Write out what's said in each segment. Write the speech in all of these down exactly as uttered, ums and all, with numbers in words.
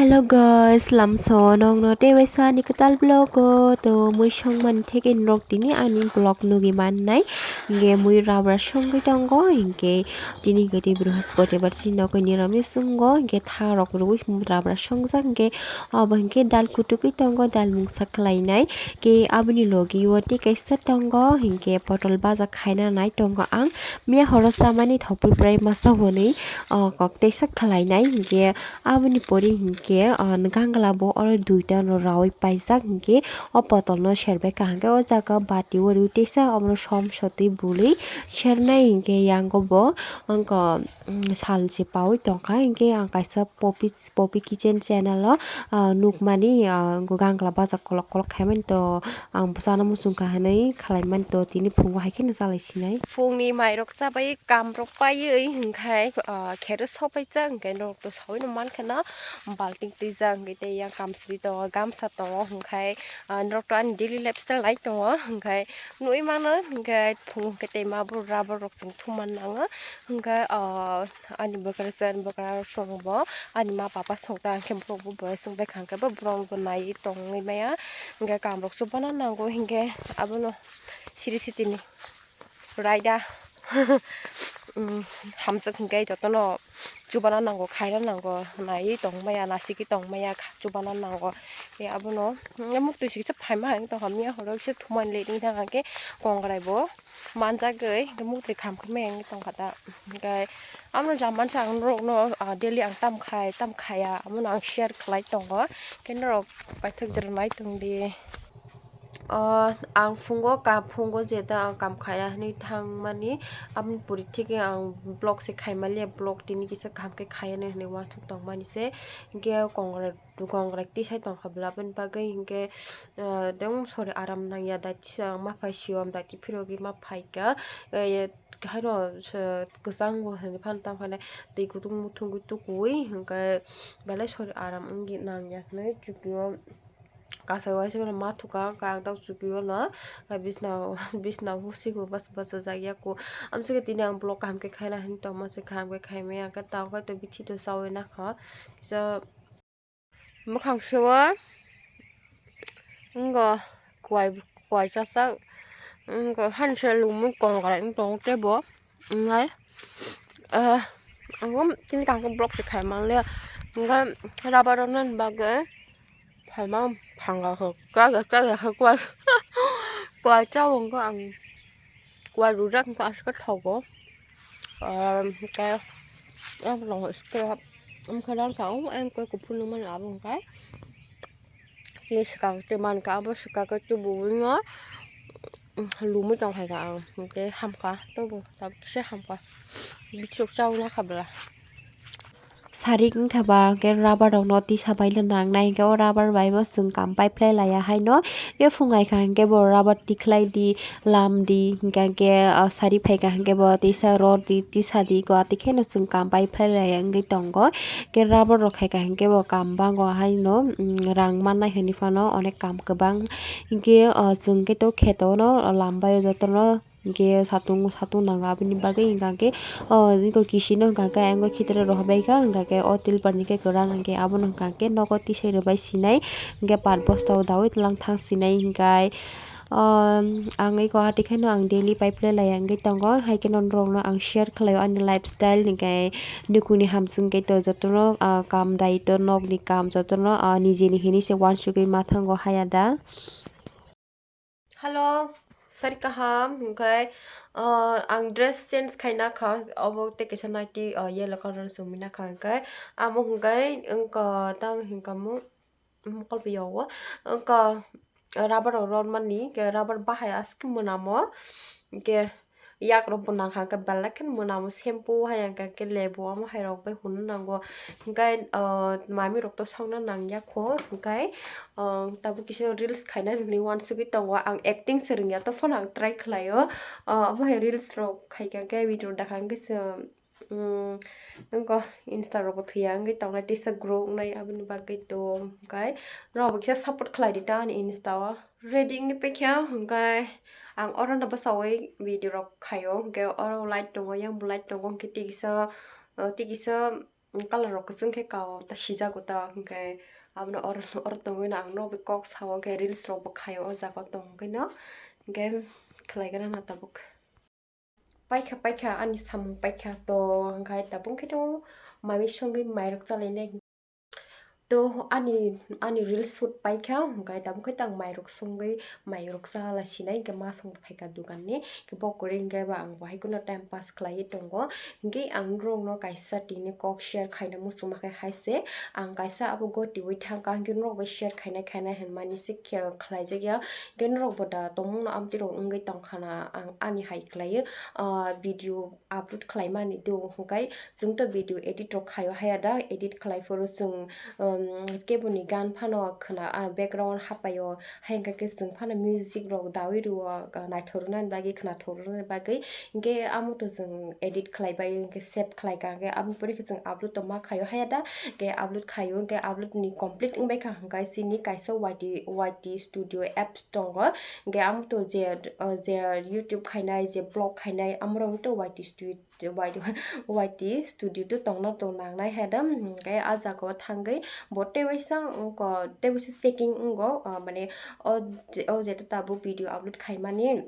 Hello guys, lamso nokno tei waisa ani kwtal vlog o to mui songmani theke norok tini ani vlog nugwi mannai. Hinkhe mui rabra songwi tongo, hinkhe tini hinkhe tei Brihaspatibar chini nokni nirami sungo, hinkhe tharok rwi rabra songjak, hinkhe obo hinkhe dal kutukwi tongo, dal mungsa khlainai. Khe aboni logi o tei kaisa tongo, hinkhe potol baja khaina nai tongo ang. Miya horo chamani thopui prai masa hwnwi, o, kok teisa khlainai, hinkhe aboni pore hinkhe, o, gangla bo oro duita no rawi paijak, hinkhe o potol no serbai kaham khe o jaga bati o rwi teisa omono som sotwi bwlwi sernai, hinkhe yango bo wngkha, mm, sal se paui tongkha, hinkhe ang kaisa popi, popi kitchen channel o, ah, nukmani, ah, gangla bajak kolok kolok khaimani to ang bwsano muchungkha hinwi khlaimani to tini phungo hai kheno chalai sinai. Phungni mairok chabai kamrok paiwi hinkhe, ah, kheto sopaijak hinkhe norok to sawino mankha na balting twijak hinkhe tei yang kamsri tongo gamsa tongo hinkhe, ah, norok to ani daily lifestyle nai tongo hinkhe nugwi mano hinkhe phungo hinkhe tei ma bwrwi rubber rok chwng thuman nango hinkhe, ah, ani bwkrajwk ani bwkrarok songbo ani ma papa songta hinkhe borok bo boyar chwng baikha hinkhe bo borok bo naiwi tongwi maya hinkhe kamrok chubana nango hinkhe abono siri sitini raida, um, hamjwk hinkhe jotono chubana nango khaina nango naiwi tongmaya nasigwi tongmaya chubana nango tei abono muk twi sikisa phaima hinwi tongkha miya horo kisa thumani late wngkha hinkhe kongrai bo manjagwi hinkhe muk twi khamkhe maya wngwi tongkha ta hinkhe. Amo jamansang norokno, ah, daily ang tam khai tam khaya, amono ang share khlai tongo. Khe norok paithak jora nai tongdi. Ah, ang phungo kam, phungo jeta ang kam khaya hinwi thangmani, aboni pore theke ang vlog se khaimaliya, vlog tini kisa kaham khe khayani hinwi uansuk tongmani se. Hinkhe kongrai, kongrai tisai tongkha bwla, aboni bagwi hinkhe, ah, deng sori aram nangya, daitisa ang ma phai siyom, daiti phirogwi ma phaikha. Eh, haino se kwchang bo hinwi phano tamo khe twi kutung muthungwi tukuwi hinkhe belai sori aram wngwi nangya hinwi chukio. Kasai uaisa mano ma thuka ang tamo chukio no bisna bisna husiko bachajak yaku. Amsike tini ang vlog kaham khe khaina hinwi tongma se kaham khe khaimaya hinkhe tamo khe bithi to chawi nakha kisa. Mwkhang se o wngkha kwai, kwai chajak, wngkha hani se lungmung kongrai wng tongo tei bo wngnai. Ah, ang tini kaham khe vlog se khai manliya, hwnkhe rubber rok nani bagwi phaima thangkha khe, kwlaiya, kwlaiya khe kwai, kwai cha o wngkha ang. Kwai rwjak wngkha aswk khe thogo. Ehm, hwnkhe, ang tongo scrap. Wngkha rang ka, o, ang khe kuphur nukmani abo hwnkhe. Tei swkang tei mankha, abo swkang khe tubui no, um, lumui tongkha ang. Hwnkhe hamkha, tobo tabuk kisa hamkha. Bichuk chaui nakha bwla. Sarik wngkha ba hwnkhe rubber rokno tisa bai no nangnai, hwnkhe o rubber bai bo chwng kam pai phlai laiya haino. Hwnkhe phungai kha hwnkhe bo rubber tikhlai di, lam di, hwnkhe hwnkhe, ah, sari phai kha hwnkhe bo tisa rw di, tisa di, kwatwi kheno chwng kam pai phlai laiya wngwi tongo. Hwnkhe rubber rok khai kha hwnkhe bo kam bango haino, mm, rang mannai hinwi phano onek kam kwbang. Hwnkhe, ah, chwng khe to kheto no lam bai o jotono. Hwnkhe satung, satung nango, aboni bagwi hwnkha khe, o, eko kisino hwnkha khe, ayang khitre rohorbai kha, hwnkha khe o tilpar ni khe kwrang, hwnkhe abono hwnkha khe nogo tisai rwbai sinai, hwnkhe pat bosta o daui tlang thang sinai, hwnkhe, o, ang eko hati kheno ang daily pipe le laiya wngwi tongo, hai kheno norokno ang share khlaio ani lifestyle, hwnkhe nukuni hamswng khe to jotono, o, kam daito, nokni kam jotono, o, nijeni hinwi se uansugwi ma thango haya da. Hello, sari kaham, hwnkhe, ah, ang dress change khaina kha, obo tei kaisa naiti, ah, yellow colour chumui nakha, hwnkhe amo hwnkhe wngkha tamo hwnkha mo mokol biya o wngkha rubber rok romani, hwnkhe rubber bahai aswk mwnamo, hwnkhe. Yak rok bo nang kha, hwnkhe belai kheno mwnamo, shampoo hai hwnkhe lebu omo hai rok bai hwnwi nango, hwnkhe, ah, mami rok to songna nang ya kho, hwnkhe, ah, tabuk kisa reels khaina hinwi uansugwi tongo, ang acting se rwngya, to phano ang try khlaio, ah, omo hai reels rok khai kha khe video dakha hwnkhe se, um, wngkha insta rok bo thwiya wngwi tongnai, tisa grow wngnai, aboni bagwi to hwnkhe norok bo kisa support khlai di ta ani insta o. Ready wngwi paikha, hwnkhe ang oro no bwsaui video rok khaio, hwnkhe oro light tongo, yang bo light tongo, hwnkhe tei kisa, ah, tei kisa Color rok kwchwng khe kao ta sijago ta, hwnkhe abono or or tongwi no ang no kok sao, hwnkhe reels rok bo khaio o jaga o tongkhe no, hwnkhe khlai gra na tabuk. Paikha, paikha, ani samung paikha to, hwnkhe tabuk khe to mai songwi mairok chalainai. To ani, ani reels shoot paikha, hwnkhe tabuk khe tang mairok songwi, mairok chala sinai, hwnkhe ma song phaikha dukan ni, hwnkhe bo kwrwi hwnkhe ba ang bo hai kheno time pass khlaiwi tongo. Hwnkhe ang norok no kaisa tini kok share khaina muchungma khe hai se, ang kaisa abo goti wi thangkha, hwnkhe norok bai share khainai khainai hinmani se khe khlaijakya, hwnkhe norok bo da tongmung no amtwi rok wngwi tongkha na, ang ani hai khlaiwi, ah, video upload khlaimani do, hwnkhe chwng to video edit rok khaio haya da, edit khlai phuru chwng, um, keboni gan phano khna, ah, background hapaio, hai hwnkhe chwng phano music rok dawi rwo, ah, naithok rwnani bagwi, khnathok rwnani bagwi, hwnkhe amo to chwng edit khlai bai, hwnkhe save khlai ka, hwnkhe aboni pore khe chwng upload to ma khaio haya da, hwnkhe upload khaio, hwnkhe upload ni complete wngbai kha, hwnkhe chini kaisa Y T, Y T Studio apps tongo, hwnkhe amo to je, ah, je YouTube khainai, je vlog khainai, amorok to Y T Studio Y T, Y T Studio to tongna tong nangnai hai da, hwnkhe ah jaga o thangwi bo tei waisa wngkha, tei waisa checking wngo, ah, mane o je, o jeto tabuk video upload khaimani,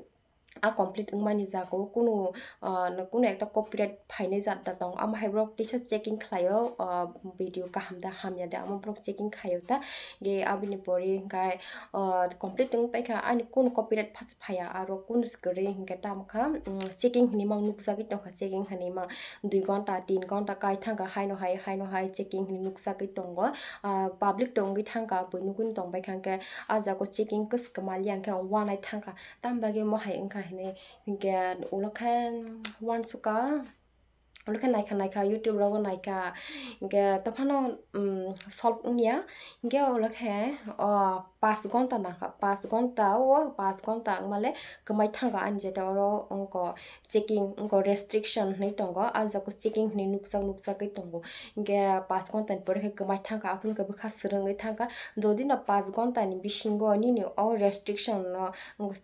a complete wngmani jaga o kunu, ah, kunu ekta copyright phainai jat da tong, amo hai borok teisa checking khlaio, ah, video kaham da hamya da, amo borok checking khaio ta, ge aboni pore hwnkhe, ah, complete wng paikha, ani kunu copyright phas phaiya, aro kunu se kwrwi hwnkhe tamo kha, um, checking hinwi mang nukjagwi tongkha, checking hinwi mang dui ghonta, tin ghonta kai thangkha, haino hai, haino hai checking hinwi nukjagwi tongo. Ah, public to wngwi thangkha, bui nugwi tongbai kha, hwnkhe ah jaga o checking kwchwkma liya, hwnkhe wanai thangkha, tamo bagwi omo hai wngkha hinwi, hwnkhe ulo khe uansukha. Ulo khe naikha naikha YouTube rogo naikha, hwnkhe tophano, um, solve wngya, hwnkhe ulo khe, o, pash ghonta nangkha, pash ghonta o, pash ghonta wngmale kwmai thangkha ani jeta oro wngkha checking, wngkha restriction hinwi tongo, ah jaga o checking hinwi nukjak nukjagwi tongo, hwnkhe pash ghonta ni pore khe kwmai thangkha, aphuru khe bwkha swrwngwi thangkha, jodi no pash ghonta ni bisingo nini o restriction no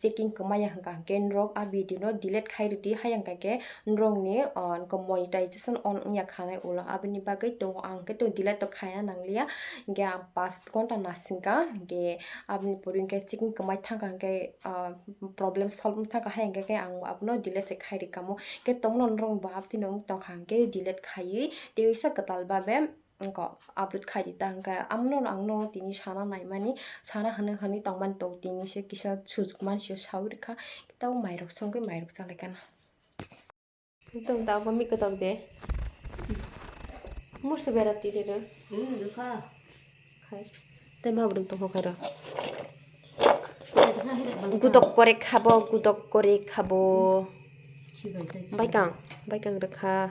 checking kwmaya hwnkha hwnkhe norok ah video no delete khai rwdi, haya hwnkha khe norokni, o, monetization on wngya khanai ulo, aboni bagwi to ang khe to delete to khaina nangliya, hwnkhe ang pash ghonta nasingkha, hwnkhe aboni pore hwnkhe checking kwmai thangkha, hwnkhe, ah, problem solve wng thangkha, hai hwnkhe khe ang abono delete se khai rwkha mo, hwnkhe tongmano norok bo abtino wng tongkha, hwnkhe delete khaiwi tei waisa kwtal babe wngkha upload khai di ta, hwnkhe amono ang no tini sana naimani, sana hwnwi hwnwi tongmani to tini se kisa sujuk mansi saui rwkha, tei mairok songwi mairok chalaikha na. Tong da bo mi kotor de. Murse bera ti de do. Hmm, dukha. Khai. Tei ma brum tong khai ro. Gudok kore khabo, gudok kore khabo. Baikang, baikang rwkha.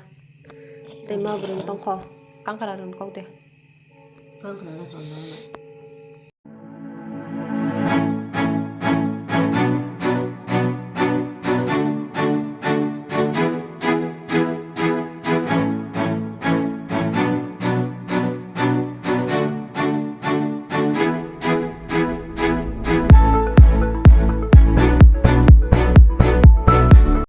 Tei ma brum tong kho. Kangkara rwn kok de. Kangkara rwn kok.